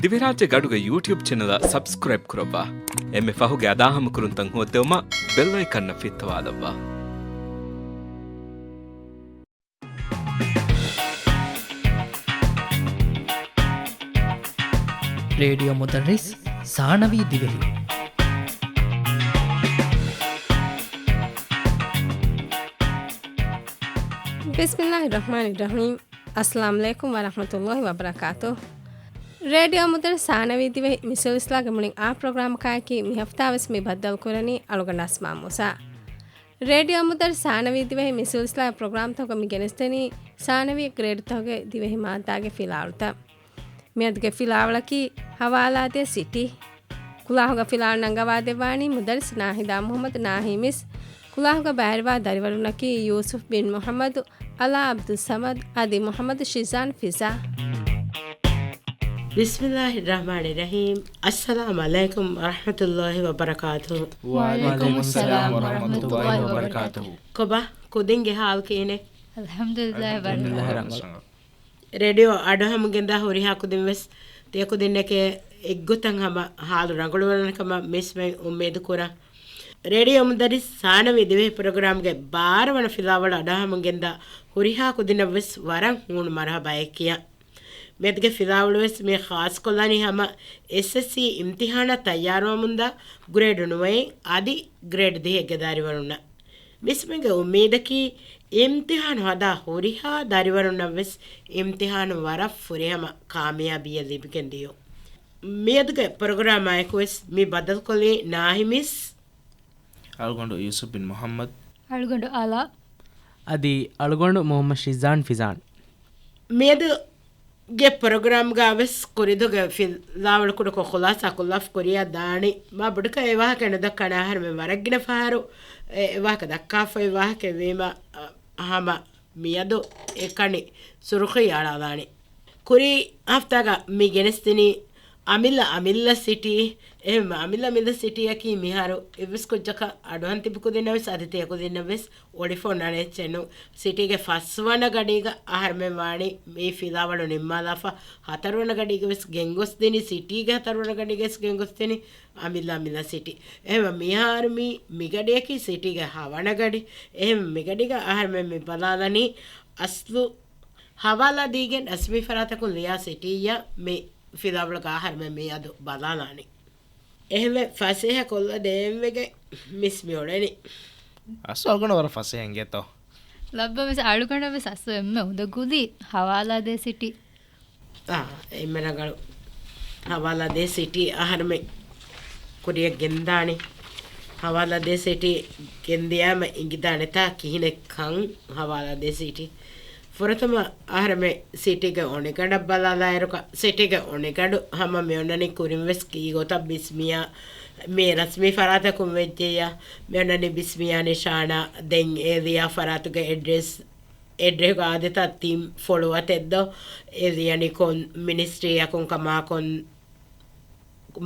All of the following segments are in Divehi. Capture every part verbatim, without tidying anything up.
ދިވެހިރާއްޖެ ގަޑުގެ ޔޫޓިއުބް ޗެނަލަށް ސަބްސްކްރައިބް ކުރައްވާ. އެންމެ ފަހުގެ އަދާހަމަކުރުންތައް ހޯއްދެވުމަށް ބެލް އައިކަންއަށް ފިއްތަވާލައްވާ. ރޭޑިއޯ މުދައްރިސް ސާނަވީ ދިވެހި. ބިސްމިއްލާހި ރަޙްމާނި ރަޙީމް. އައްސަލާމު ޢަލައިކުމް ވަރަޙްމަތުﷲި ވަބަރަކާތުހު. ރޭޑިއޯ މުދައްރިސް ސާނަވީ ދިވެހި މި ސިލްސިލާގެ މުޅިން އާ ޕްރޮގްރާމަކާއެކީ މި ހަފްތާވެސް މި ބައްދަލުކުރަނީ އަޅުގަނޑު އަސްމާ މޫސާ. ރޭޑިއޯ މުދައްރިސް ސާނަވީ ދިވެހި މި ސިލްސިލާ ޕްރޮގްރާމްތަކުގަ މި ގެނެސްދެނީ ސާނަވީ ގްރޭޑްތަކުގެ ދިވެހި މާއްދާގެ ފިލާވަޅުތައް. މިއަދުގެ ފިލާވަޅަކީ ހަވާލާދޭ ސިޓީ. ކުލާހުގަ ފިލާވަޅު ނަންގަވާދެއްވާނީ މުދައްރިސް ނާހިދާ މުޙައްމަދު ނާހިމިސް. ކުލާހުގަ ބައިވެރިވާ ދަރިވަރުންނަކީ ޔޫސުފް ބިން މުޙައްމަދު، އަލާ ޢަބްދުއްޞަމަދު އަދި މުޙައްމަދު ޝިޒާން ފިޒާ. ބިސްމިއްލާހި ރަޙްމާނި ރަޙީމް. އައްސަލާމު ޢަލައިކުމް ވަރަޙްމަތުﷲި ވަބަރަކާތުހު. ވަޢަލައިކުމުއްސަލާމް ވަރަޙްމަތުﷲި ވަބަރަކާތުހު. ކޮބާ ކުދިންގެ ޙާލު ކިހިނެއް؟ އަލްޙަމްދުލިއްލާހި ވަރަށް ރަނގަޅު. ރޭޑިއޯ އަޑުއަހަމުން ގެންދާ ހުރިހާ ކުދިން ވެސް ތިޔަ ކުދިންނެކޭ އެއްގޮތަށް ހަމަ ޙާލު ރަނގަޅުވާނެ ކަމަށް މިސްމެން އުއްމީދު ކުރަން. ރޭޑިއޯ މުދައްރިސް ސާނަވީ ދިވެހި ޕްރޮގްރާމްގެ ބާރަ ވަނަ ފިލާވަޅު އަޑުއަހަމުން ގެންދާ ހުރިހާ ކުދިންނަށް ވެސް ވަރަށް ހޫނު މަރުޙަބާއެއް ކިޔަން. މިއަދުގެ ފިލާވަޅު ވެސް މި ޚާއްޞަކޮށްލާނީ ހަމަ އެސްއެސްސީ އިމްތިޙާނަށް ތައްޔާރުވަމުންދާ ގްރޭޑު ނުވައެއް އަދި ގްރޭޑް ދިހައެއްގެ ދަރިވަރުންނަށް. މިސްމެންގެ އުއްމީދަކީ، އިމްތިޙާނު ހަދާ ހުރިހާ ދަރިވަރުންނަށް ވެސް އިމްތިޙާނު ވަރަށް ފުރިހަމަ ކާމިޔާބީއެއް ލިބިގެން ދިޔުން. މިއަދުގެ ޕްރޮގްރާމާއެކު ވެސް މި ބަދަލުކޮށްލީ ނާހިމިސް. އަޅުގަނޑު ޔޫސުފް ބިން މުޙައްމަދު. އަޅުގަނޑު އަލާ. އަދި އަޅުގަނޑު މުޙައްމަދު ޝިޒާން ފިޒާން. މިއަދު ގެ ޕްރޮގްރާމްގަ ވެސް ކުރިދުގެ ފިލާވަޅު ކުޑަކޮށް ޚުލާސާ ކޮށްލާފަ ކުރިއަށް ދާނީ. މާ ބޮޑުކައި އެ ވާހަކަ ނުދައްކާނެ އަހަރެމެން ވަރަށް ގިނަ ފަހަރު އެ ވާހަކަ ދައްކާފައި ވާހަކަ ވީމަ، އަ، ހަމަ މިއަދު އެކަނި ސުރުޚީ އަޅާލާނީ. ކުރީ ހަފްތާގަ މި ގެނެސްދިނީ އަމިއްލަ އަމިއްލަ ސިޓީ. އެހެން އަމިއްލަ އަމިއްލަ ސިޓީއަކީ މިހާރު އެއްވެސް ކުއްޖަކަށް އަޑުއަހަން ތިބި ކުދިންނަށް ވެސް އަދި ތިޔަ ކުދިންނަށް ވެސް އޮޅިފަ އޮންނާނެ އެއްޗެއް ނޫން. ސިޓީގެ ފަސްވަނަ ގަޑީގަ އަހަރެމެން ވާނީ މި ފިލާވަޅު ނިންމާލާފަ، ހަތަރުވަނަ ގަޑީގަ ވެސް ގެންގޮސްދިނީ، ސިޓީގެ ހަތަރުވަނަ ގަޑީގަ ވެސް ގެންގޮސްދިނީ އަމިއްލަ އަމިއްލަ ސިޓީ. އެހެންވެ މިހާރު މި، މި ގަޑިއަކީ ސިޓީގެ ހަވަނަ ގަޑި. އެހެން މި ގަޑީގަ އަހަރެމެން މި ބަލާލަނީ އަސްލު ހަވާލާ ދީގެން ރަސްމީ ފަރާތަކުން ލިޔާ ސިޓީއްޔާ މި ފިލާވަޅުގަ އަހަރެމެން މިއަދު ބަލާލާނީ. އެހެންވެ ފަސޭހަ ކޮށްލަ ދޭންވެގެން މިސް މި އުޅެނީ. އަސްލު އަޅުގަނޑަށް ވަރަށް ފަސޭހަ އިނގޭތޯ. ލައްބަ މިސް އަޅުގަނޑަށް ވެސް އަސްލު އެންމެ އުނދަގުލީ ހަވާލާ ދޭ ސިޓީ. އާ، އެންމެ ރަނގަޅު ހަވާލާ ދޭ ސިޓީ އަހަރެމެން ކުރިއަށް ގެންދާނެ. ހަވާލާ ދޭ ސިޓީ ގެންދިޔާމަ އިނގިދާނެތާ ކިހިނެއްކަން ހަވާލާ ދޭ ސިޓީ. ފުރަތަމަ އަހަރެމެން ސިޓީގެ އޮނިގަނޑަށް ބަލާލާއިރުގަ، ސިޓީގެ އޮނިގަނޑު ހަމަ މި އޮންނަނީ ކުރިން ވެސް ކީ ގޮތަށް މިސް މިއާ މި ރަސްމީ ފަރާތަކުން ވެއްޖެއްޔާ، މި އޮންނަނީ މިސް މިއާ ނިޝާނާ. ދެން އެ ލިޔާ ފަރާތުގެ އެޑްރެސް، އެޑްރެސްގަ އާދެތަ ތިން ފޮޅުވަތެއްދޯ، އެ ލިޔަނީ ކޮން މިނިސްޓްރީއަކުން ކަމާކޮން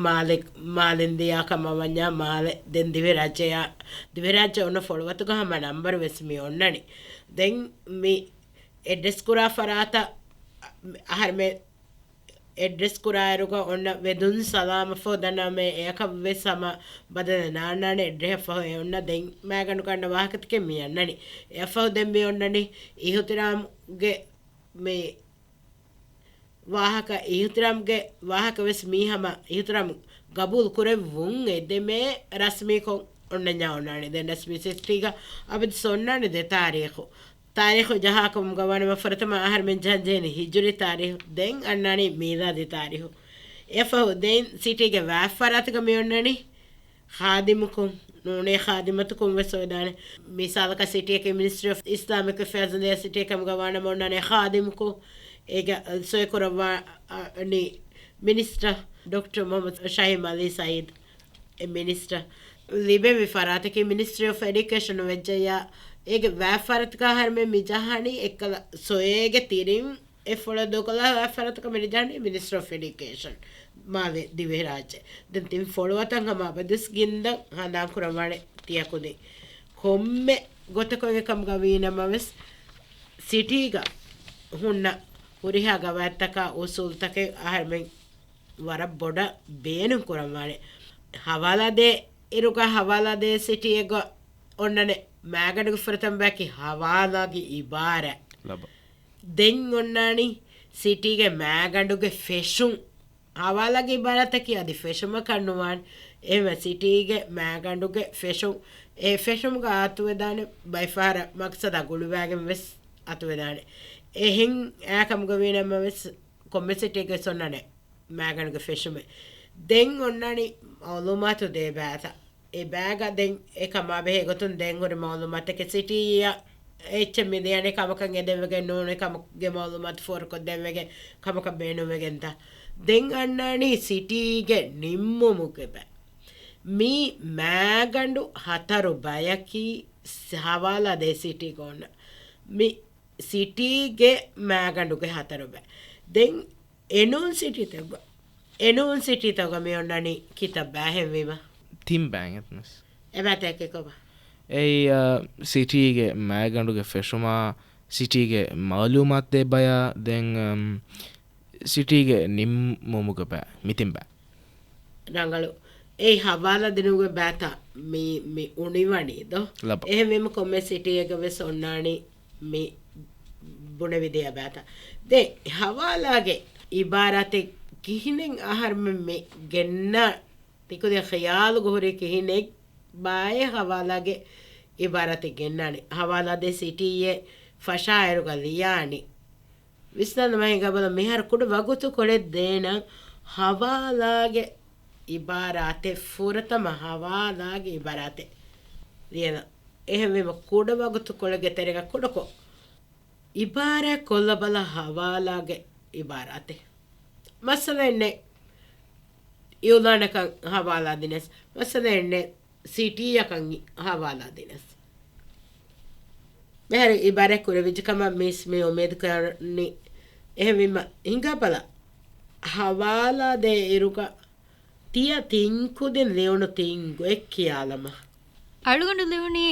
މާލެ، މާލެ އިންޑިއާ ކަމަށް ވަންޏާ މާލެ. ދެން ދިވެހިރާއްޖެއާ، ދިވެހިރާއްޖެ އޮންނަ ފޮޅުވަތުގަ ހަމަ ނަންބަރު ވެސް މި އޮންނަނީ. ދެން މި އެޑްރެސް ކުރާ ފަރާތަށް އަހަރެމެން އެޑްރެސް ކުރާއިރުގަ އޮންނަ ވެދުން ސަލާމަށްފަހު ދަންނަވަމޭ އެއަކަށް ވެސް ހަމަ ބަދަލެއް ނާންނާނެ. އެޑްރެހަށްފަހު އެ އޮންނަ ދެން މައިގަނޑު ކަންނަ ވާހަކަތަކެއް މި އަންނަނީ. އެއަށްފަހު ދެން މި އޮންނަނީ އިހުތިރާމްގެ މި ވާހަކަ، އިހުތިރާމްގެ ވާހަކަ ވެސް މީ ހަމަ އިހުތިރާމް ގަބޫލު ކުރެއްވުން އެދެމޭ ރަސްމީކޮށް އޮންނަންޏާ އޮންނާނެ. ދެން ރަސްމީ ސިސްޓީގަ އަބަދު އޮންނާނެ ދެ ތާރީޚު. ތާރީޚު ޖަހާކަމުގަ ވާނަމަ ފުރަތަމަ އަހަރެމެން ޖަހަންޖެހެނީ ހިޖުރީ ތާރީޚު. ދެން އަންނާނީ މީލާދީ ތާރީޚު. އެއަށްފަހު ދެން ސިޓީގެ ވާތްފަރާތުގަ މި އޮންނަނީ ޚާދިމުކުން ނޫނޭ ޚާދިމަތުކުން ވެސް އޮވެދާނެ. މިސާލަކަށް ސިޓީއަކީ މިނިސްޓްރީ އޮފް އިސްލާމިކް އެފެއާޒް އިން ދިޔަ ސިޓީ ކަމުގަ ވާނަމަ އޮންނާނެ ޚާދިމުކުން. އޭގަ ސޮއިކުރައްވާނީ މިނިސްޓަރ ޑޮކްޓަރ މުޙައްމަދު ޝަހީމް ޢަލީ ސައީދު. އެ މިނިސްޓަރ ލިބެވި ފަރާތަކީ މިނިސްޓްރީ އޮފް އެޑިއުކޭޝަން ވެއްޖެއްޔާ، އޭގެ ވާތްފަރާތުގަ އަހަރެމެން މި ޖަހާނީ އެއްކަލަ ސޮއޭގެ ތިރިން އެއްފޮޅަށް ދޫކޮށްލާ ވާތްފަރާތުގަ މި ޖަހާނީ މިނިސްޓްރީ އޮފް އެޑިއުކޭޝަން މާލެ ދިވެހިރާއްޖެ. ދެން ތިން ފޮޅުވަތަށް ހަމަ އަބަދުވެސް ގިންދަން ހަނދާންކުރައްވާނެ ތިޔަ ކުދިން. ކޮންމެ ގޮތަކުގެ ކަމުގަ ވީނަމަވެސް ސިޓީގަ ހުންނަ ހުރިހާ ގަވާއިދުތަކާ އުސޫލުތަކެއް އަހަރެމެން ވަރަށް ބޮޑަށް ބޭނުން ކުރަންވާނެ. ހަވާލާ ދޭ އިރުގަ ހަވާލާ ދޭ ސިޓީއެއްގަ އޮންނަނެ މާގަނޑުގެ ފުރަތަމަ ބަޔަކީ ހަވާލާގެ އިބާރާތް. ލަބަ. ދެން އޮންނާނީ ސިޓީގެ މާގަނޑުގެ ފެށުން. ހަވާލާގެ އިބާރާތަކީ އަދި ފެށުމަކަށް ނުވާން. އެހެންވެ ސިޓީގެ މާގަނޑުގެ ފެށުން. އެ ފެށުމުގަ އަތުވެދާނެ ބައިފަހަރަށް މަގްސަދާ ގުޅުވާގެން ވެސް އަތުވެދާނެ. އެހެން އާކަމުގަ ވީނަމަ ވެސް ކޮންމެ ސިޓީގެ ސޮންނަނެ މާގަނޑުގެ ފެށުމެއް. ދެން އޮންނާނީ މައުލޫމާތު ދޭ ބައިތައް. އެ ބައިގަ ދެން އެ ކަމާ ބެހޭ ގޮތުން ދެން ހުރި މައުލޫމާތަކެއް ސިޓީއަށް އެއްޗެއް މިދިޔަނީ ކަމަކަށް އެދެވެގެން ނޫނީ ކަމުގެ މައުލޫމާތު ފޯރުކޮށްދެވެގެން ކަމަކަށް ބޭނުންވެގެންތަ. ދެން އަންނާނީ ސިޓީގެ ނިންމުމުގެ ބައި. މި މާގަނޑު ހަތަރު ބަޔަކީ ހަވާލާ ދޭ ސިޓީގަ އޮންނަ. މި ސިޓީގެ މާގަނޑުގެ ހަތަރު ބައި. ދެން އެނޫން ސިޓީތަކުގަ، އެނޫން ސިޓީތަކުގަ މި އޮންނަނީ ކިތައް ބައި އެހެންވީމަ؟ ތިން ބައި އެތަނަސް. އެބައިތަކެއް ކޮބާ؟ އެއީ، އަ، ސިޓީގެ މާގަނޑުގެ ފެށުމާ، ސިޓީގެ މައުލޫމާތު ދޭ ބަޔާ، ދެން، އަމް، ސިޓީގެ ނިންމުމުގެ ބައި، މި ތިން ބައި. ރަނގަޅު. އެއީ ހަވާލާ ދިނުމުގެ ބައިތައް މި، މި އުނިވަނީ ދޯ؟ ލަބަ. އެހެންވީމަ ކޮންމެ ސިޓީއެއްގަ ވެސް އޮންނާނީ މި ބުނެވިދިޔަ ބައިތައް. ދެން ހަވާލާގެ އިބާރާތެއް ކިހިނެއް އަހަރުމެން މި ގެންނަ ތިކުދިން ޚިޔާލުގަ ހުރި ކިހިނެއް ބާއޭ ހަވާލާގެ އިބާރާތެއް ގެންނާނެ؟ ހަވާލާ ދޭ ސިޓީއެއް ފަށާއިރުގަ ލިޔާނީ. ވިސްނާލަމާ ހިނގާބަލަ، މިހާރު ކުޑަ ވަގުތުކޮޅެއް ދޭނަން ހަވާލާގެ އިބާރާތެއް، ފުރަތަމަ ހަވާލާގެ އިބާރާތެއް ލިޔަނަން. އެހެންވީމަ ކުޑަ ވަގުތުކޮޅެއްގެ ތެރޭގަ ކުޑަކޮށް އިބާރާތް ކޮށްލަބަލަ ހަވާލާގެ އިބާރާތެއް. މައްސަލައެއްނެތް އިއުލާނަކަށް ހަވާލާ ދިނަސް. މައްސަލައެއްނެތް ސިޓީއަކަށް ހަވާލާ ދިނަސް. މިހާރު އިބާރާތް ކުރެވިއްޖެ ކަމަށް މީސް މި އުއްމީދު ކަންނި. އެހެންވީމަ ހިނގާބަލަ، ހަވާލާ ދޭ އިރުގަ ތިޔަ ތިން ކުދިން ލިޔުނު ތިން ގޮތް ކިޔާލަމާ. އަޅުގަނޑު ލިޔުނީ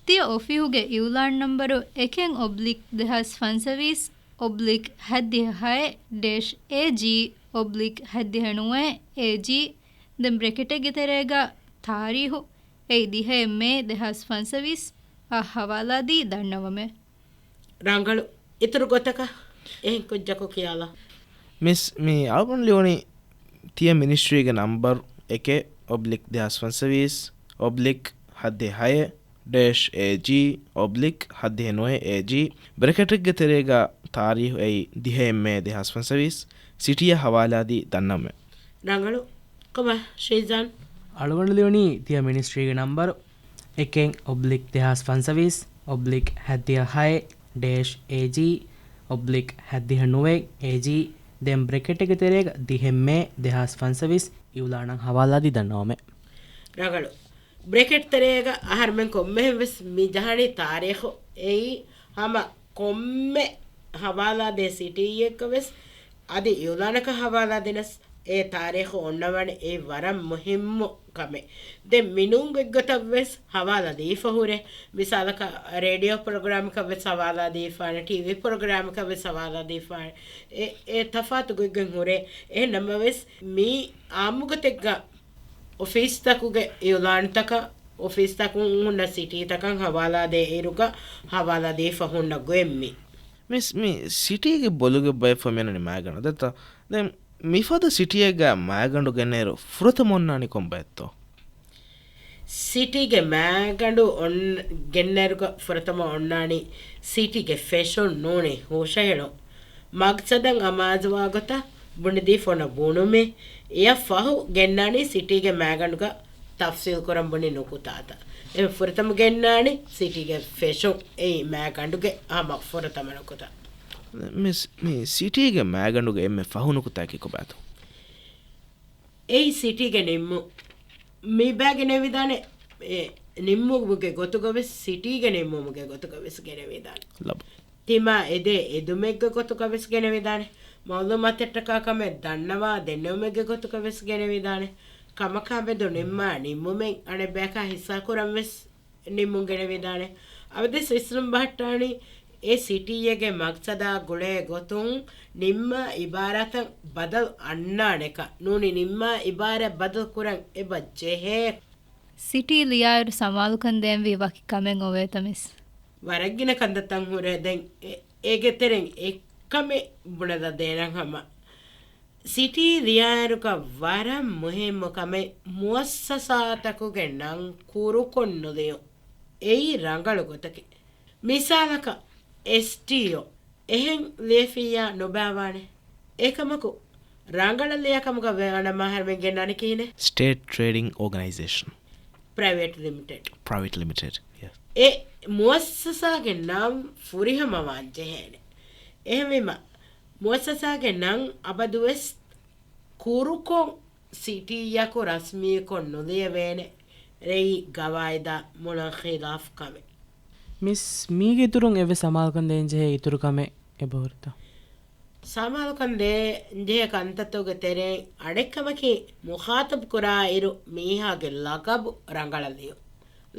ތިޔަ އޮފީހުގެ އިއުލާން ނަންބަރު އެކެއް އޮބްލިކް ދެހާސް ފަންސަވީސް އޮބްލިކް ހަތްދިހަ ހައެއް ޑޭޝް އޭޖީ އޮބްލިކް ހަތްދިހަ ނުވައެއް އޭޖީ، ދެން ބްރެކެޓެއްގެ ތެރޭގަ ތާރީހު، އެއީ ދިހައެއް މޭ ދެހާސް ފަންސަވީސް އަށް ހަވާލާދީ ދަންނަވަމޭ. ރަނގަޅު. އިތުރު ގޮތަކަށް އެހެން ކުއްޖަކު ކިޔާލާ. މިސް، މި އަޅުގަނޑު ލިޔުނީ ތިޔަ މިނިސްޓްރީގެ ނަންބަރު އެކެއް އޮބްލިކް ދެހާސް ފަންސަވީސް އޮބްލިކް ހަތްދިހަ ހައެއް ޑޭޝް އޭޖީ އޮބްލިކް ހަތްދިހަ ނުވައެއް އޭޖީ، ބްރެކެޓެއްގެ ތެރޭގަ ތާރީހު އެއީ ދިހައެއް މޭ ދެހާސް ފަންސަވީސް، ސިޓީއަށް ހަވާލާދީ ދަންނަވަމޭ. ރަނގަޅު. ކޮބާ ޝީޒާން؟ އަޅުގަނޑު ލިޔުނީ ތިޔަ މިނިސްޓްރީގެ ނަންބަރު އެކެއް އޮބްލިކް ދެހާސް ފަންސަވީސް އޮބްލިކް ހަތްދިހަ ހައެއް ޑޭޝް އޭޖީ އޮބްލިކް ހަތްދިހަ ނުވައެއް އޭޖީ، ދެން ބްރެކެޓެއްގެ ތެރޭގަ ދިހައެއް މޭ ދެހާސް ފަންސަވީސް އިއުލާނަށް ހަވާލާދީ ދަންނަވަމޭ. ރަނގަޅު. ބްރެކެޓް ތެރޭގަ އަހަރުމެން ކޮންމެހެން ވެސް މި ޖަހަނީ ތާރީޚު އެއީ ހަމަ ކޮންމެ ހަވާލާދޭ ސިޓީއެއްގަ ވެސް އަދި އިއުލާނަކަށް ހަވާލާ ދިނަސް އެ ތާރީޚު އޮންނަވަން އެއީ ވަރަށް މުހިއްމު ކަމެއް. ދެން މިނޫން އެއްގޮތަށް ވެސް ހަވާލާ ދީފަ ހުރޭ. މިސާލަކަށް ރޭޑިއޯ ޕްރޮގްރާމަކަށް ވެސް ހަވާލާ ދީފާނެ، ޓީވީ ޕްރޮގްރާމަކަށް ވެސް ހަވާލާ ދީފާނެ. އެ، އެ ތަފާތު ގޮތްގޮތް ހުރޭ. އެހެން ނަމަވެސް މީ އާއްމުގޮތެއްގަ އޮފީސްތަކުގެ އިއުލާންތަކަށް، އޮފީސްތަކުން ހުންނަ ސިޓީތަކަށް ހަވާލާ ދޭ އިރުގަ ހަވާލާ ދީފަ ހުންނަ ގޮތް މީ. މިސް، މި ސިޓީގެ ބޮލުގެ ބައެއް ފަމިޔަނަނި މާގަނޑު ދެއްތަ؟ ދެން މިފަދަ ސިޓީއެއްގަ މާގަނޑު ގެންނައިރު ފުރަތަމަ އޮންނާނީ ކޮން ބައެއްތޯ؟ ސިޓީގެ މާގަނޑު އޮން-، ގެންނައިރުގަ ފުރަތަމަ އޮންނާނީ ސިޓީގެ ފެށުން ނޫނީ ހޫށަހެޅުން. މަގްސަދަށް އަމާޒުވާ ގޮތަށް ބުނެދީފަ އޮންނަ ބުނުމެއް. އެއަށް ފަހު ގެންނާނީ ސިޓީގެ މާގަނޑުގަ ތަފްސީލް ކުރަން ބުނި ނުކުތާތައް. އެ ފުރަތަމަ ގެންނާނީ ސިޓީގެ ފެށުން. އެއީ މާގަނޑުގެ ހަމަ ފުރަތަމަ ނުކުތާ. މިސް، މި ސިޓީގެ މާގަނޑުގެ އެންމެ ފަހު ނުކުތާއަކީ ކޮބާތޯ؟ އެއީ ސިޓީގެ ނިންމު. މި ބައި ގެނެވިދާނެ، އެ، ނިންމުމުގެ ގޮތުގަ ވެސް، ސިޓީގެ ނިންމުމުގެ ގޮތުގަ ވެސް ގެނެވިދާނެ. ލަބު. ތިމާ އެދޭ އެދުމެއްގެ ގޮތުގަ ވެސް ގެނެވިދާނެ. މައުލޫމާތެއްޓަކާ ކަމެއް ދަންނަވާ ދެންނެވުމެއްގެ ގޮތުގަ ވެސް ގެނެވިދާނެ. ކަމަކާ މެދު ނިންމާ ނިންމުމެއް އަނެއްބަޔަކާ ހިއްސާކުރަން ވެސް ނިންމުން ގެނެވިދާނެ. އަބަދުވެސް ވިސްނުން ބަހައްޓާނީ އެ ސިޓީއެއްގެ މަގްސަދާ ގުޅޭ ގޮތުން ނިންމާ އިބާރާތަށް ބަދަލު އަންނާނެކަން. ނޫނީ ނިންމާ އިބާރާތް ބަދަލު ކުރަން އެބަ ޖެހޭ. ސިޓީ ލިޔާއިރު ސަމާލުކަން ދޭންވީ ވަކި ކަމެއް އޮވޭތަ މިސް؟ ވަރަށް ގިނަ ކަންތައްތައް ހުރޭ. ދެން އެ-، އޭގެ ތެރެއިން އެއްކަމެއް ބުނެލަ ދޭނަން ހަމަ. ސިޓީ ލިޔާއިރުގަ ވަރަށް މުހިއްމު ކަމެއް މުއައްސަސާތަކުގެ ނަން ކުރުކޮށް ނުލިޔުން. އެއީ ރަނގަޅު ގޮތަކީ. މިސާލަކަށް، އެސްޓީއޯ އެހެން ލިޔެފިއްޔާ ނުބާވާނެ. އެކަމަކު، ރަނގަޅަށް ލިޔާ ކަމުގަ ވަނަ މަހަރުމެން ގެންނާނެ ކިހިނެއް؟ ސްޓޭޓް ޓްރޭޑިން އޯގަނައިޒޭޝަން. ޕްރައިވެޓް ލިމިޓެޑް. ޕްރައިވެޓް ލިމިޓެޑް، ޔެސް. އެ މުއައްސަސާގެ ނަން ފުރިހަމަވާން ޖެހޭނެ. އެހެންވީމަ، މުއައްސަސާގެ ނަން އަބަދުވެސް ކުރުކޮށް ސިޓީއަކު ރަސްމީކޮށް ނުލިޔެވޭނެ. ރެއީ ގަވާއިދާ މުޅަން ޚިލާފު ކަމެއް. މިސް، މީގެ އިތުރުން އެއްވެސް ސަމާލުކަން ދޭންޖެހޭ އިތުރު ކަމެއް އެބަހުރިތަ؟ ސަމާލުކަން ދޭންޖެހޭ ކަންތައްތަކުގެ ތެރެއިން އަނެއްކަމަކީ، މުޚާތަބު ކުރާ އިރު މީހާގެ ލަގަބު ރަނގަޅަށް ލިޔުން.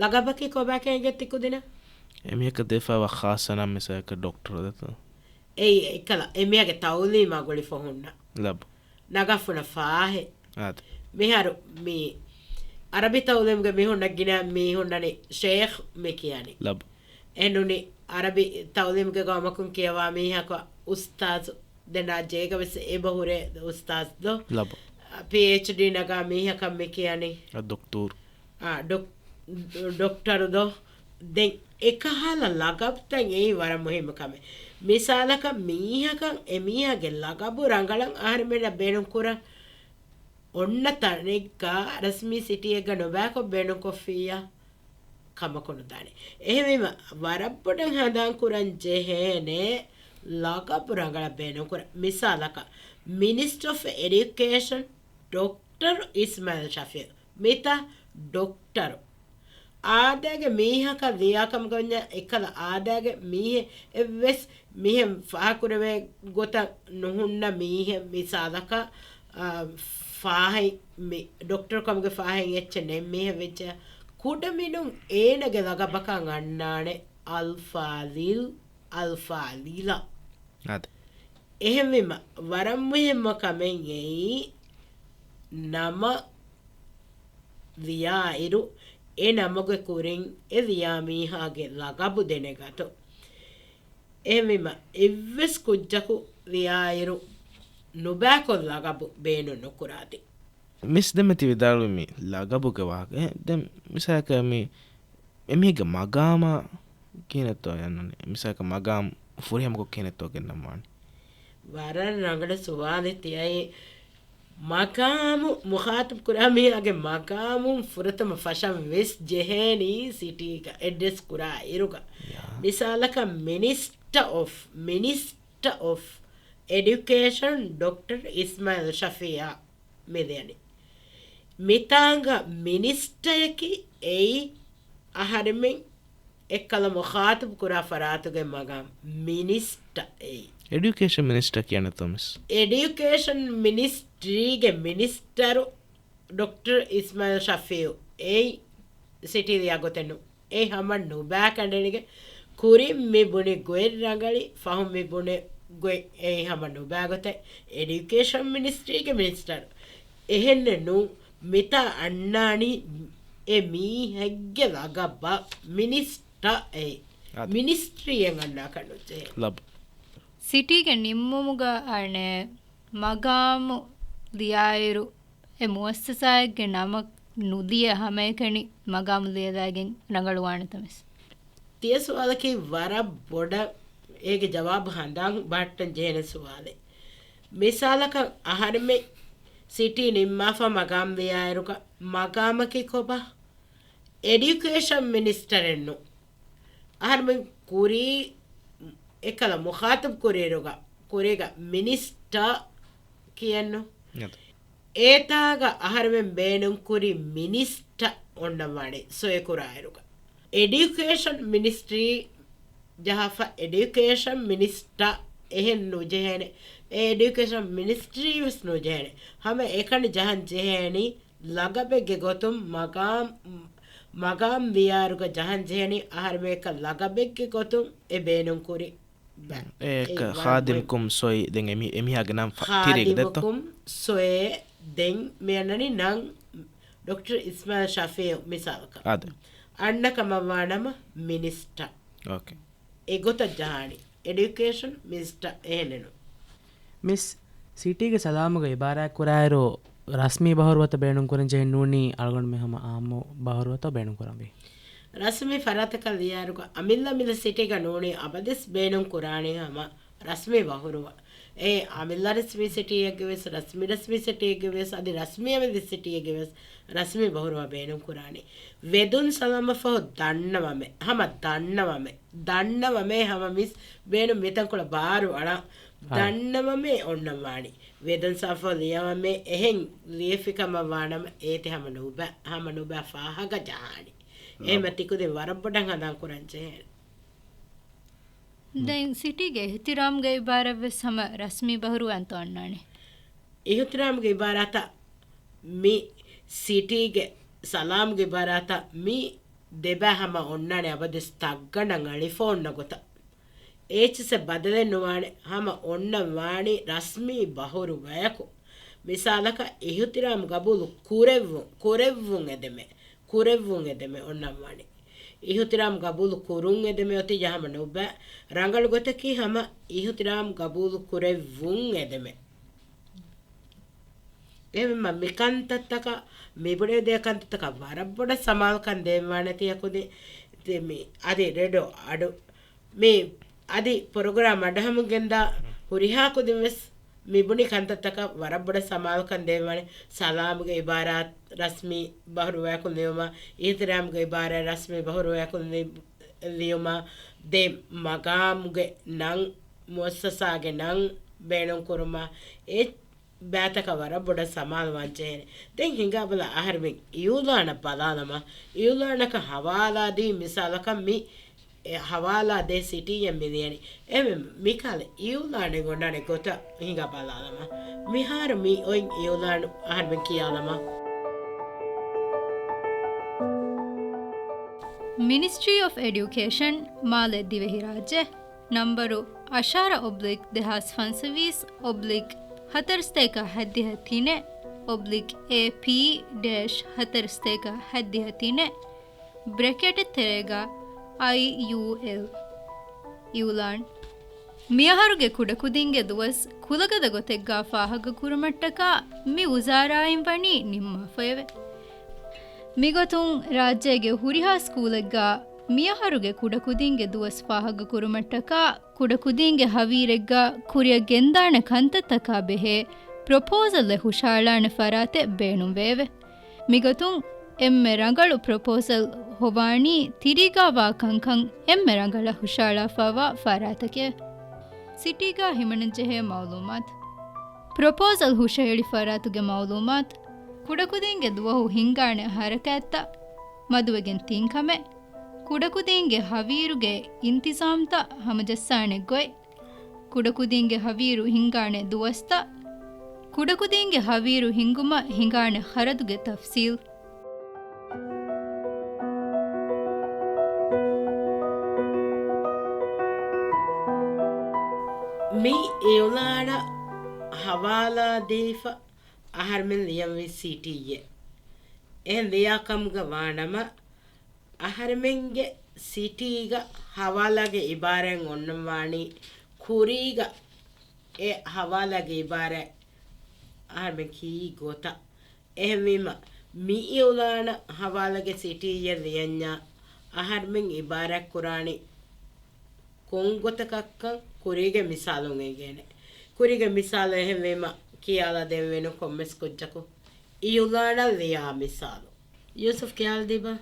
ލަގަބަކީ ކޮބާކަން އެނގޭތީ ކުދިންނަށް؟ އެމީހަކަށް ދެފައިވާ ޚާއްޞަ ނަން، މިސާލަކަށް ޑޮކްޓަރު ދެތޯ؟ އެއީ އެއްކަލަ، އެމީހާގެ ތައުލީމާ ގުޅިފަ ހުންނަ. ލަބު. ނަގާފުޅަށް ފާހެ. އާދެ. މިހާރު މި އަރަބި ތައުލީމުގެ މީހުންނަށް ގިނަ މީހުންނަނީ ޝޭޚް މި ކިޔަނީ. ލަބު. އެހެންނޫނީ އަރަބި ތައުލީމުގެ ގައުމަކުން ކިޔަވާ މީހަކަށް އުސްތާޒު. ދެން އާ ޖޭގަ ވެސް އެބަ ހުރޭ އުސްތާޒު ދޯ؟ ލަބު. ޕީއެޗްޑީ ނަގާ މީހަކަށް މި ކިޔަނީ. އަ، ދޮކްތޫރު. އާ، ޑޮކް-، ޑޮކްޓަރު ދޯ؟ ދެން އެކަހަލަ ލަގަބުތައް އެއީ ވަރަށް މުހިއްމު ކަމެއް. މިސާލަކަށް މީހަކަށް އެމީހާގެ ލަގަބު ރަނގަޅަށް އަހަރެމެންނަށް ބޭނުންކުރަން އޮންނަ ތަނެއްގަ ރަސްމީ ސިޓީއެއްގަ ނުބައިކޮށް ބޭނުންކޮށްފިއްޔާ ކަމަކު ނުދާނެ. އެހެންވީމަ، ވަރަށް ބޮޑަށް ހަނދާން ކުރަން ޖެހޭނެ ލަގަބު ރަނގަޅަށް ބޭނުންކުރަން. މިސާލަކަށް، މިނިސްޓަރ އޮފް އެޑިއުކޭޝަން ޑޮކްޓަރު އިސްމާއިލް ޝަފީއު. މިތާ ޑޮކްޓަރު. އާދައިގެ މީހަކަށް ލިޔާކަމުގަ ވަންޏާ އެއްކަލަ އާދައިގެ މީހެއް އެއްވެސް މީހެއް ފާހަގަކުރެވޭ ގޮތަށް ނުހުންނަ މީހެއް، މިސާލަކަށް، އާ، ފާހަތް މި ޑޮކްޓަރު ކަމުގެ ފާހަތް އެއްޗެއް ނެތް މީހެއް ވެއްޖެ، ކުޑަމިނުން އޭނަގެ ލަގަބަކަށް އަންނާނެ އަލްފާޟިލް، އަލްފާޟިލަ. އާދެ. އެހެންވީމަ، ވަރަށް މުހިއްމު ކަމެއް އެއީ، ނަމަ ލިޔާއިރު، އެ ނަމުގެ ކުރިން އެ ލިޔާ މީހާގެ ލަގަބު ދެނެގަތުން. އެހެންވީމަ، އެއްވެސް ކުއްޖަކު ލިޔާއިރު، ނުބައިކޮށް ލަގަބު ބޭނުން ނުކުރާތި. މިސް ދެންމެ ތި ވިދާޅުވި މި ލަގަބުގެ ވާހަކަ. އެ، ދެން މިސާލަކަށް މި އެމީހެއްގެ މަގާމާ ކިހިނެއްތޯ އަންނަނީ؟ މިސާލަކަށް މަގާމް ފުރިހަމަކޮށް ކިހިނެއްތޯ ގެންނަން ވާނީ؟ ވަރަށް ރަނގަޅު ސުވާލެއް ތިޔައީ. މަގާމު، މުޚާތަބު ކުރާ މީހާގެ މަގާމުން ފުރަތަމަ ފަށަން ވެސް ޖެހޭނީ ސިޓީގަ އެޑްރެސް ކުރާ އިރުގަ. ޔާ. މިސާލަކަށް މިނިސްޓަރ އޮފް، މިނިސްޓަރ އޮފް އެޑިއުކޭޝަން ޑޮކްޓަރ އިސްމާއިލް ޝަފީއާ މި ލިޔަނީ. މިތާނގަ މިނިސްޓަޔަކީ އެއީ އަހަރެމެން އެއްކަލަ މުޚާތަބު ކުރާ ފަރާތުގެ މަގާމް މިނިސްޓަ އެއީ. އެޑިއުކޭޝަން މިނިސްޓަ ކިޔަން އެތޯ މިސް؟ އެޑިއުކޭޝަން މިނިސްޓްރީގެ މިނިސްޓަރު ޑޮކްޓަރ އިސްމާއިލް ޝަފީއު އެއީ ސިޓީ ލިޔާ ގޮތެއް ނޫން. އެ ހަމަ ނުބާ ކަނޑެނިގެ ކުރިން މި ބުނި ގޮތް ރަނގަޅި، ފަހުން މި ބުނި ގޮތް އެއީ ހަމަ ނުބާ ގޮތެއް. އެޑިއުކޭޝަން މިނިސްޓްރީގެ މިނިސްޓަރު. އެހެންނެއް ނޫން. މިތާ އަންނާނީ އެ މީހެއްގެ ލަގަބަށް މިނިސްޓަ އެއީ. އާދެ. މިނިސްޓްރީއެއް އަންނާކަށް ނުޖެހޭ. ލަބު. ސިޓީގެ ނިންމުމުގަ އަނެއް މަގާމު ލިޔާއިރު، އެ މުއައްސަސާއެއްގެ ނަމަށް ނުލިޔެ ހަމައެކަނި މަގާމު ލިޔެލައިގެން ރަނގަޅުވާނެތަ މިސް؟ ތިޔަ ސުވާލަކީ ވަރަށް ބޮޑަށް އޭގެ ޖަވާބު ހަނދާން ބަހައްޓަން ޖެހޭނެ ސުވާލެއް. މިސާލަކަށް އަހަރެމެން ސިޓީ ނިންމާފަ މަގާމް ލިޔާއިރުގަ މަގާމަކީ ކޮބާ؟ އެޑިއުކޭޝަން މިނިސްޓަރެއް ނޫން. އަހަރެމެން ކުރީ އެކަލަ މުޚާތަބް ކުރިއިރުގަ، ކުރީގަ މިނިސްޓަ ކިޔަން ނޫން. އެތާގަ އަހަރެމެން ބޭނުން ކުރި މިނިސްޓަ އޮންނަން ވާނެ ސޮއެ ކުރާއިރުގަ. އެޑިއުކޭޝަން މިނިސްޓްރީ ޖަހާފަ އެޑިއުކޭޝަން މިނިސްޓަ އެހެން ނުޖެހޭނެ. އެ އެޑިއުކޭޝަން މިނިސްޓްރީ ވެސް ނުޖެހޭނެ. ހަމަ އެކަނި ޖަހަން ޖެހޭނީ ލަގަބެއްގެ ގޮތުން މަގާމް، މަގާމް ވިޔާރުގަ ޖަހަން ޖެހެނީ އަހަރުމެން އެކަށް ލަގަބެއްގެ ގޮތުން އެ ބޭނުން ކުރި ބަ-، އެ އެ ކަ-، ވަރަށް ޚާދިމް މުހިންމު. ކުމް ސޮއި، ދެން އެމި-، އެމީހާގެ ނަން ފަ-، ތިރީގެ ދެއްތޯ؟ ޚާދިމު ކުމް ސޮއެ ދެން މި އަންނަނީ ނަން ޑޮކްޓަރ އިސްމާއިލް ޝަފީއު މިސާލަކަށް. އާދެ. އަންނަ ކަމަށް ވާނަމަ މިނިސްޓަރ. އޯކޭ. އެ ގޮތަށް ޖަހާނީ. އެޑިއުކޭޝަން މިނިސްޓަރ އެހެނެއްނު. މިސް، ސިޓީގެ ސަލާމުގެ އިބާރާތް ކުރާއިރު، ރަސްމީ ބަހުރުވަތަ ބޭނުން ކުރަން ޖެހެން ނޫނީ އަޅުގަނޑުމެން ހަމަ އާއްމު ބަހުރުވަތަ ބޭނުން ކުރަންވީ. ރަސްމީ ފަރާތަކަށް ލިޔާއިރުގަ އަމިއްލަ އަމިއްލަ ސިޓީގަ ނޫނީ އަބަދުވެސް ބޭނުން ކުރާނީ ހަމަ ރަސްމީ ބަހުރުވަ. އެ އަމިއްލަ ރަސްމީ ސިޓީއެއްގެ ވެސް، ރަސްމީ ރަސްމީ ސިޓީއެއްގެ ވެސް، އަދި ރަސްމީ އަމިއްލަ ސިޓީއެއްގެ ވެސް ރަސްމީ ބަހުރުވަ ބޭނުން ކުރާނީ. ވެދުން ސަލާމަށް ފަހު ދަންނަވަމެ، ހަމަ ދަންނަވަމެ، ދަންނަވަމެ ހަމަ މިސް ބޭނުން މިތަންކޮޅަށް ބާރު އަޅާ، އާ. ދަންނަވަމެ އޮންނަން ވާނީ. ވެދުން ސަލާމަށް ފަހު ލިޔަވަމެ އެހެން ލިޔެފި ކަމަށް ވާނަމަ އޭތި ހަމަ ނުބަ، ހަމަ ނުބަ ފާހަގަ ޖަހާނީ. އާ. އެހެމަ ތިކުދިން ވަރަށް ބޮޑަށް ހަނދާން ކުރަން ޖެހޭ. ދެން ސިޓީގެ އިހުތިރާމްގެ އިބާރާތް ވެސް ހަމަ ރަސްމީ ބަހުރުވައިންތޯ އަންނާނެ؟ އިހުތިރާމްގެ އިބާރާތަށް މި ސިޓީގެ ސަލާމްގެ އިބާރާތަށް މި ދެބަ ހަމަ އޮންނާނެ އަބަދުވެސް ތައްގަނޑަށް އަޅިފަ އޮންނަ ގޮތަށް. އޭޗްސެ ބަދަލެއް ނުވާނެ ހަމަ އޮންނަން ވާނީ ރަސްމީ ބަހުރުވަޔަކު. މިސާލަކަށް އިހުތިރާމް ގަބޫލު ކުރެއްވުން، ކުރެއްވުން އެދެމެ. ކުރެއްވުން އެދެމެ އޮންނަން ވާނީ. އިހުތިރާމް ގަބޫލު ކުރުން އެދެމެ އޮތީ ހަމަ ނުބަ، ރަނގަޅު ގޮތަކީ ހަމަ އިހުތިރާމް ގަބޫލު ކުރެއްވުން އެދެމެ. އެހެންވީމަ މި ކަންތައްތަކަށް، މި ބުނެދޭ ކަންތައްތަކަށް ވަރަށް ބޮޑަށް ސަމާލުކަން ދޭންވާނެ ތިޔަ ކުދިން. މި އަދި ރެޑޯ އަޑު މި އަދި ޕްރޮގްރާމް އަޑުއަހަމުން ގެންދާ ހުރިހާ ކުދިން ވެސް މި ބުނި ކަންތައްތަކަށް ވަރަށް ބޮޑަށް ސަމާލުކަން ދޭންވާނެ. ސަލާމްގެ އިބާރާތް ރަސްމީ ބަހުރުވަޔަކުން ލިޔުމަށް، އިހުތިރާމްގެ އިބާރާތް ރަސްމީ ބަހުރުވަޔަކުން ލި-، ލިޔުމަށް، ދެ މަގާމްގެ ނަން، މުއައްސަސާގެ ނަން ބޭނުންކުރުމަށް، އެ ބާތަކަށް ވަރަށް ބޮޑަށް ސަމާލުވާން ޖެހޭނެ. ދެން ހިނގާބަލަ އަހަރެމެން އިއުލާނަށް ބަލާލަމާ، އިއުލާނަކަށް ހަވާލާދީ މިސާލަކަށް މި އެ ހަވާލާދޭ ސިޓީއެއް މި ލިޔަނީ. އެމެ މިކަހަލަ އިއުލާނެއް އޮންނާނެ ގޮތަށް ހިނގާ ބަލާލަމާ. މިހާރު މި އޮތް އިއުލާނު އަހަރެމެން ކިޔާލަމާ. މިނިސްޓްރީ އޮފް އެޑިއުކޭޝަން، މާލެ ދިވެހިރާއްޖެ، ނަންބަރު އަށާރަ އޮބްލިކް ދެހާސް ފަންސަވީސް އޮބްލިކް ހަތަރުސަތޭކަ ހައްދިހަ ތިނެއް އޮބްލިކް އޭޕީ ޑޭޝް ހަތަރުސަތޭކަ ހައްދިހަ ތިނެއް، ބްރެކެޓެއް ތެރޭގަ އައިޔޫއެލް. އިއުލާން. މިއަހަރުގެ ކުޑަކުދިންގެ ދުވަސް ކުލަގަދަ ގޮތެއްގާ ފާހަގަކުރުމަށްޓަކާ މި ވުޒާރާއިން ވަނީ ނިންމާފައެވެ. މިގޮތުން ރާއްޖޭގެ ހުރިހާ ސްކޫލެއްގާ މިއަހަރުގެ ކުޑަކުދިންގެ ދުވަސް ފާހަގަކުރުމަށްޓަކާ ކުޑަކުދިންގެ ހަވީރެއްގާ ކުރިއަށް ގެންދާނެ ކަންތައްތަކާ ބެހޭ ޕްރޮޕޯސަލްއެއް ހުށައަޅާނެ ފަރާތެއް ބޭނުންވެއެވެ. މިގޮތުން އެންމެ ރަނގަޅު ޕްރޮޕޯސަލް ހޮވާނީ ތިރީގާވާ ކަންކަން އެންމެ ރަނގަޅަށް ހުށައަޅާފައިވާ ފަރާތެކެވެ. ސިޓީގާ ހިމަނަންޖެހޭ މައުލޫމާތު. ޕްރޮޕޯސަލް ހުށަހެޅި ފަރާތުގެ މައުލޫމާތު. ކުޑަކުދިންގެ ދުވަހު ހިންގާނެ ހަރަކާތްތައް، މަދުވެގެން ތިން ކަމެއް، ކުޑަކުދިންގެ ހަވީރުގެ އިންތިޒާމްތައް ހަމަޖައްސާނެ ގޮތް، ކުޑަކުދިންގެ ހަވީރު ހިންގާނެ ދުވަސްތައް، ކުޑަކުދިންގެ ހަވީރު ހިންގުމަށް ހިނގާނެ ޚަރަދުގެ ތަފްސީލް. މި އިއުލާނަށް ހަވާލާދީފަ އަހަރެމެން ލިޔަންވީ ސިޓީއެއް. އެހެން ލިޔާ ކަމުގަ ވާނަމަ، އަހަރެމެންގެ ސިޓީގަ ހަވާލާގެ އިބާރާތް އޮންނަން ވާނީ ކުރީގަ އެ ހަވާލާގެ އިބާރާތް އަހަރެމެން ކީ ގޮތަށް. އެހެންވީމަ، މި އިއުލާނަށް ހަވާލާގެ ސިޓީއެއް ލިޔަންޏާ އަހަރެމެން އިބާރާތް ކުރާނީ ކޮން ގޮތަކަށްކަން ކުރީގެ މިސާލުން އެނގޭނެ. ކުރީގެ މިސާލު އެހެންވީމަ، ކިޔާލާ ދެންވީނު ކޮންމެސް ކުއްޖަކު އިއުލާނަށް ލިޔާ މިސާލު. ޔޫސުފް ކިޔާލަދީބަ.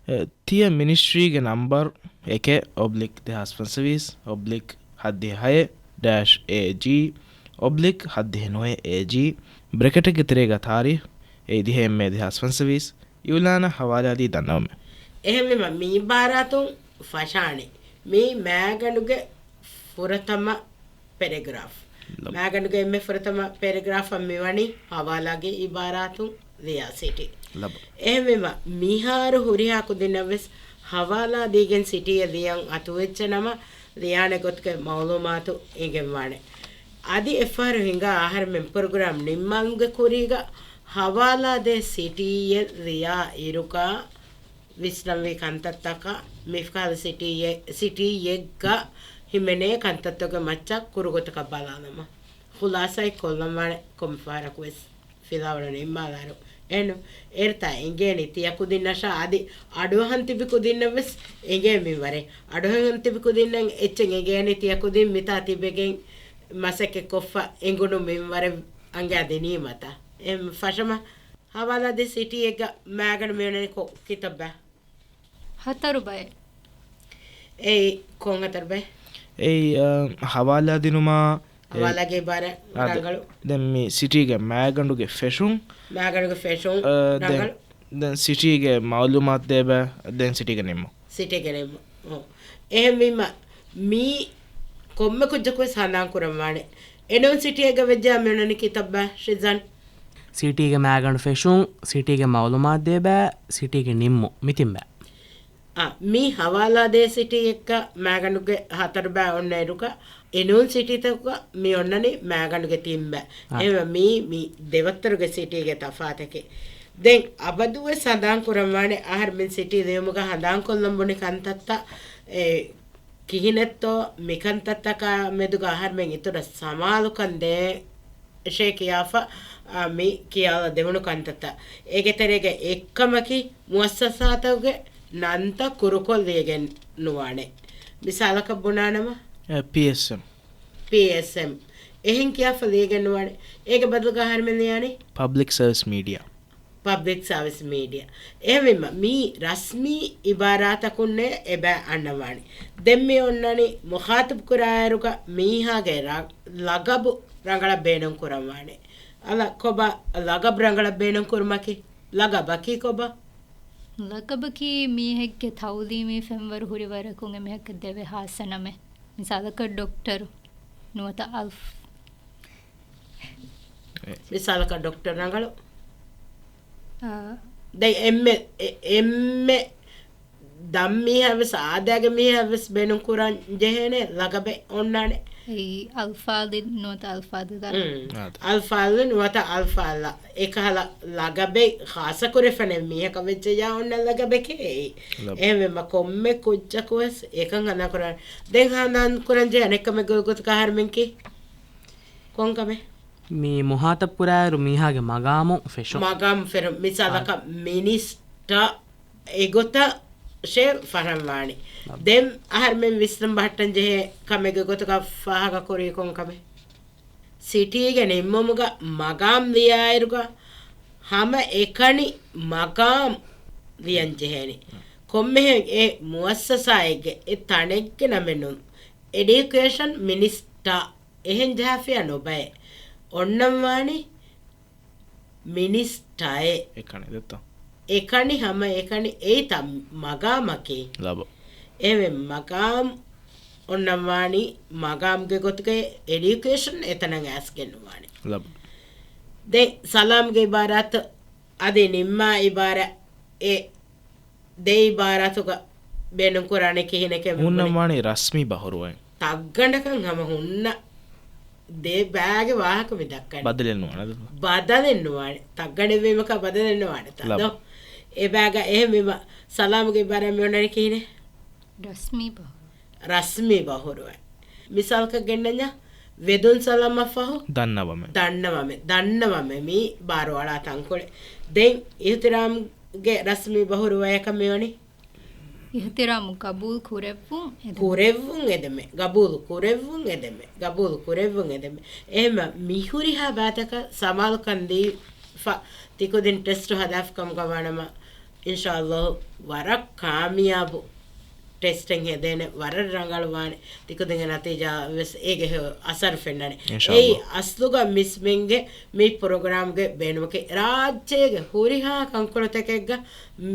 އެ، ތިޔަ މިނިސްޓްރީގެ ނަންބަރު އެކެއް އޮބްލިކް ދެހާސް ފަންސަވީސް އޮބްލިކް ހައްދިހަ ހައެއް ޑޭޝް އޭޖީ އޮބްލިކް ހައްދިހަ ނުވަ އޭޖީ، ބްރެކެޓެއްގެ ތެރޭގަ ތާރީޚު އެއީ ދިހަ އެއް މޭ ދެހާސް ފަންސަވީސް، އިއުލާނަށް ހަވާލާދީ ދަންނަވަމެ. އެހެންވީމަ، މި އިބާރާތުން ފަށާނެ. މީ މައިގަނޑުގެ ފުރަތަމަ ޕެރެގްރާފް. ލަ- މައިގަނޑުގެ އެންމެ ފުރަތަމަ ޕެރެގްރާފަށް މިވަނީ ހަވާލާގެ އިބާރާތުން ލިޔާ ސިޓީ. ލަބު. އެހެންވީމަ، މިހާރު ހުރިހާ ކުދިންނަށް ވެސް ހަވާލާ ދީގެން ސިޓީއެއް ލިޔަން އަތުވެއްޖެ ނަމަ، ލިޔާނެ ގޮތުގެ މައުލޫމާތު އެނގެންވާނެ. އަދި އެއްފަހަރު ހިނގާ އަހަރެމެން ޕްރޮގްރާމް ނިންމަންގެ ކުރީގަ ހަވާލާދޭ ސިޓީއެއް ލިޔާ އިރުގަ ވިސްނަންވީ ކަންތައްތަކަށް މިފަހަރު ސިޓީއެއް، ސިޓީއެއްގަ ހިމެނޭ ކަންތައްތަކުގެ މައްޗަށް ކުރުގޮތަކަށް ބަލާލަމާ. ޚުލާސާއެއް ކޮށްލަންވާނެ ކޮންމެ ފަހަރަކު ވެސް ފިލާވަޅު ނިންމާލާއިރު. އެހެން އޭރުތާ އެނގޭނީ ތިޔަ ކުދިންނަށާ އަދި އަޑުއަހަން ތިބި ކުދިންނަށް ވެސް އެނގޭ މިންވަރެއް. އަޑުއަހަން ތިބި ކުދިންނަށް އެއްޗެއް އެނގޭނީ ތިޔަ ކުދިން މިތާ ތިބެގެން މަސައްކަތް ކޮށްފަ އެނގުނު މިންވަރެއް އަނގައިދިނީމަތާ. އެހެން ފަށަމަ ހަވާލާދޭ ސިޓީއެއްގަ މާގަނޑު މިއޮންނަނީ ކޮ-، ކިތައްބާ؟ ހަތަރު ބައެއް. އެއީ ކޮން ހަތަރު ބައެއް؟ އެއީ، އަ، ހަވާލާ ދިނުމާ، އެ، ހަވާލާގެ އިބާރާތް އާ، ދެ-، ރަނގަޅު. ދެން މި ސިޓީގެ މާގަނޑުގެ ފެށުން. މާގަނޑުގެ ފެށުން އަ، ދެން، ރަނގަޅު. ދެން ސިޓީގެ މައުލޫމާތު ދޭބަ، ދެން ސިޓީގެ ނިންމު. ސިޓީގެ ނިންމު. އޮ. އެހެންވީމަ، މީ ކޮންމެ ކުއްޖަކު ވެސް ހަނދާން ކުރަންވާނެ. އެނޫން ސިޓީއެއްގަ ވެއްޖާ މިއޮންނަނީ ކިތައްބާ، ޝިޒާން؟ ސިޓީގެ މާގަނޑު ފެށުން، ސިޓީގެ މައުލޫމާތު ދޭބަ، ސިޓީގެ ނިންމު، މި ތިންބާ. އާ، މީ ހަވާލާދޭ ސިޓީއެއްގަ މާގަނޑުގެ ހަތަރުބާ އޮންނައިރުގަ، އެނޫން ސިޓީތަކުގަ މި އޮންނަނީ މާގަނޑުގެ ތިންބާ. އާ. އެހެންވެ މީ، މީ ދެވައްތަރުގެ ސިޓީގެ ތަފާތަކެއް. ދެން އަބަދުވެސް ހަނދާން ކުރަންވާނެ އަހަރުމެން ސިޓީ ލިޔުމުގަ ހަނދާން ކޮށްލަން ބުނި ކަންތައްތައް، އެ، ކިހިނެއްތޯ މިކަންތައްތަކާ މެދުގަ އަހަރުމެން އިތުރަށް ސަމާލުކަން ދޭށޭ ކިޔާފަ، އާ، މި ކިޔާލަ ދެވުނު ކަންތައްތައް. އޭގެ ތެރޭގަ އެއްކަމަކީ މުއައްސަސާތަކުގެ ނަންތައް ކުރުކޮށް ލިޔެގެން ނުވާނެ. މިސާލަކަށް ބުނާނަމަ؟ އެ، ޕީއެސްއެމް. ޕީއެސްއެމް. އެހެން ކިޔާފަ ލިޔެގެން ނުވާނެ. އޭގެ ބަދަލުގަ އަހަރުމެން ލިޔާނީ؟ ޕަބްލިކް ސަރވިސް މީޑިއާ. ޕަބްލިކް ސާވިސް މީޑިއާ. އެހެންވީމަ، މީ ރަސްމީ އިބާރާތަކުންނޭ އެބަ އަންނަވާނެ. ދެން މި އޮންނަނީ މުޚާތަބް ކުރާއިރުގަ މީހާގެ ރަ-، ލަގަބު ރަނގަޅަށް ބޭނުން ކުރަންވާނެ. އަލަ، ކޮބާ ލަގަބް ރަނގަޅަށް ބޭނުން ކުރުމަކީ؟ ލަގަބަކީ ކޮބާ؟ ލަގަބަކީ މީހެއްގެ ތައުލީމީ ފެންވަރު ހުރި ވަރަކުން އެމީހަކަށް ދެވޭ ހާއްސަ ނަމެއް. މިސާލަކަށް ޑޮކްޓަރު ނުވަތަ އަލްފް. މިސާލަކަށް ޑޮކްޓަރު ރަނގަޅު. އާ. ދެން އެންމެ، އެ-، އެންމެ ދަށް މީހާ ވެސް އާދައިގެ މީހާ ވެސް ބޭނުން ކުރަން ޖެހޭނެ ލަގަބެއް އޮންނާނެ. އެއީ އަލްފާޟިލް ނުވަތަ އަލްފާޟިލާ. އުން. އާދެ. އަލްފާޟިލް ނުވަތަ އަލްފާޟިލާ. އެކަހަލަ ލަގަބެއް ޚާއްޞަ ކުރެފަނެ މީހަކަށް ވެއްޖެޔާ އޮންނަ ލަގަބެކޭ އެއީ. ލަބް. އެހެންވީމަ ކޮންމެ ކުއްޖަކު ވެސް އެކަން ހަނދާން ކުރަން. ދެން ހަނދާން ކުރަން ޖެހޭ އަނެއް ކަމެއް ގޮތުގަ އަހަރުމެން ކީ ކޮން ކަމެއް؟ މި މުހާތަބް ކުރާއިރު މީހާގެ މަގާމު ފެށުން. މަގާމު ފެށުން. މިސާލަކަށް އާ. މިނިސްޓަރ އެގޮތަށޭ ފަށަންވާނީ. އާ. ދެން އަހަރުމެން ވިސްނަން ބަހައްޓަން ޖެހޭ ކަމެއްގެ ގޮތުގަ ފާހަގަ ކުރީ ކޮން ކަމެއް؟ ސިޓީގެ ނިންމުމުގަ މަގާމް ލިޔާއިރުގަ ހަމަ އެކަނި މަގާމް ލިޔަން ޖެހޭނީ. ކޮންމެހެން އެ މުއައްސަސާއެއްގެ އެ ތަނެއްގެ ނަމެއް ނޫން. އެޑިއުކޭޝަން މިނިސްޓާ އެހެން ޖަހާފިޔާ ނުބައެ. އޮންނަންވާނީ މިނިސްޓާއެއް. އެކަނި ދެއްތޯ؟ އެކަނި ހަމަ އެކަނި އެއީތަ މަގާމަކީ. ލަބު. އެވެ މަގާމް އޮންނަންވާނީ މަގާމްގެ ގޮތުގައި އެޑިއުކޭޝަން އެތަނަށް އައިސްގެން ނުވާނެ. ލަބު. ދެން ސަލާމްގެ އިބާރާތު އަދި ނިންމާ އިބާރާ އެ ދެ އިބާރާތުގަ ބޭނުން ކުރާނެ ކިހިނެކޭ މި ބުނީ. ހުންނަން ވާނީ ރަސްމީ ބަހުރުވައިން. ތައްގަނޑަކަށް ހަމަ ހުންނަ ދެ ބާގެ ވާހަކަ މި ދައްކަނީ. ބަދަލެއް ނުވާނެ. ބަދަލެއް ނުވާނެ. ތައްގަނޑެއްވީމަކާ ބަދަލެއް ނުވާނެ ތާ. ލަބް. ދޯ؟ އެ ބާގަ އެހެންވީމަ ސަލާމްގެ އިބާރާ މި އޮންނަނީ ކިހިނެއް؟ ރަސްމީ ބަހުރު. ރަސްމީ ބަހުރުވަ. މިސާލަކަށް ގެންނަންޏާ، ވެދުން ސަލާމަށްފަހު. ދަންނަވަމެ. ދަންނަވަމެ. ދަންނަވަމެ މީ ބާރުއަޅާ ތަންކޮޅެއް. ދެން އިހުތިރާމްގެ ރަސްމީ ބަހުރުވަޔަކަށް މިވަނީ. އިހުތިރާމު ގަބޫލު ކުރެއްވުން އެދެމެ. ކުރެއްވުން އެދެމެ. ގަބޫލު ކުރެއްވުން އެދެމެ. ގަބޫލު ކުރެއްވުން އެދެމެ. އެހެންމަ މި ހުރިހާ ބާތަކަށް ސަމާލުކަން ދީފަ ތިކުދިން ޓެސްޓު ހަދާފި ކަމުގަ ވާނަމަ، އިންޝާﷲ ވަރަށް ކާމިޔާބު ޓެސްޓެއް ހެދޭނެ، ވަރަށް ރަނގަޅުވާނެ. ތިކުދިންގެ ނަތީޖާ ވެސް އޭގެ ހެ-، އަސަރު ފެންނާނެ. އިންޝާﷲ. އެއީ އަސްލުގަ މިސްމެންގެ މި ޕްރޮގްރާމްގެ ބޭނުމަކީ، ރާއްޖޭގެ ހުރިހާ ކަންކޮޅުތަކެއްގަ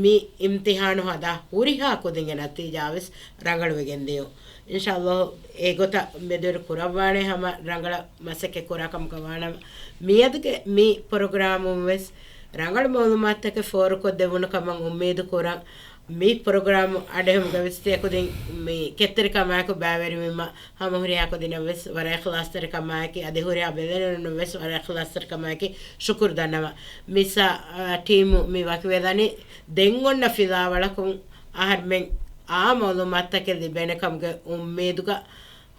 މި އިމްތިހާނު ހަދާ ހުރިހާ ކުދިންގެ ނަތީޖާ ވެސް ރަނގަޅުވެގެން ދިޔުން. އިންޝާﷲ އެގޮތަށް މެދުވެރި ކުރައްވާނެ ހަމަ ރަނގަޅަށް މަސައްކަތް ކުރާ ކަމުގަ ވާނަމަ، މިއަދުގެ މި ޕްރޮގްރާމުން ވެސް ރަނގަޅު މައުލޫމާތުތަކެއް ފޯރުކޮށްދެވުނު ކަމަށް އުއްމީދު ކުރަން. މި ޕްރޮގްރާމް އަޑެހުމުގަ ވެސް ތިޔަކުދިން މި ކެތްތެރިކަމާއެކު ބައިވެރިވީމަ، ހަމަ ހުރިހާ ކުދިންނަށް ވެސް ވަރަށް އިޚްލާޞްތެރިކަމާއެކީ، އަދި ހުރިހާ ބެލެނިވެރުންނަށް ވެސް ވަރަށް އިޚްލާޞްތެރިކަމާއެކީ ޝުކުރު ދަންނަވަން. މިސް އާ، ޓީމު މި ވަކިވެލަނީ ދެން އޮންނަ ފިލާވަޅަކުން އަހަރުމެން އާ މައުލޫމާތުތަކެއް ލިބޭނެ ކަމުގެ އުއްމީދުގަ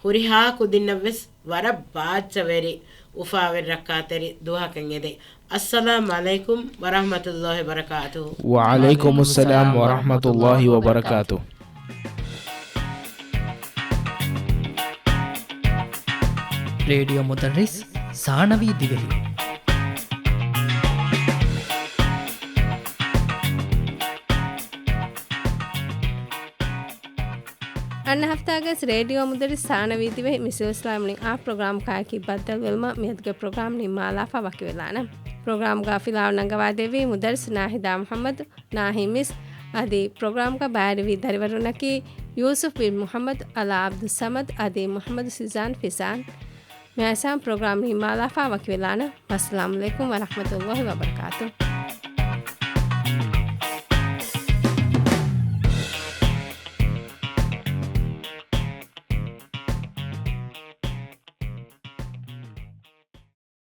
ހުރިހާ ކުދިންނަށް ވެސް ވަރަށް ބާއްޖަވެރި އުފާވެރި ރައްކާތެރި ދުވަހަކަށް އެދެން. އައްސަލާމް ޢަލައިކުމް ވަރަޙްމަތުﷲި ވަބަރަކާތުހު. ވަޢަލައިކުމުއްސަލާމް ވަރަޙްމަތުﷲި ވަބަރަކާތުހު. ރޭޑިއޯ މުދައްރިސް ސާނަވީ ދިވެހި. އަންނަ ހަފްތާގަސް ރޭޑިއޯ މުދައްރިސް ސާނަވީ ދިވެހި މި ސިލްސިލާ މި އާ ޕްރޮގްރާމް ކާއެކީ ބައްދަލުވެލުމަށް މިއަދުގެ ޕްރޮގްރާމް ނިންމާލާފަ ވަކިވެލާނަން. ޕްރޮގްރާމްގަ ފިލާވަޅު ނަގަވާދެއްވީ މުދައްރިސް ނާހިދާ މުޙައްމަދު، ނާހި މިސް، އަދި ޕްރޮގްރާމްގަ ބައިވެރިވި ދަރިވަރުންނަކީ ޔޫސުފް ބިން މުޙައްމަދު، އަލާ ޢަބްދުއްޞަމަދު އަދި މުޙައްމަދު ސިޒާން ފިޒާން. މިއާސާން ޕްރޮގްރާމް ނިންމާލާފަ ވަކިވެލާނަން. އައްސަލާމް ޢަލައިކުމް ވަރަޙްމަތުﷲި ވަބަރަކާތުހު.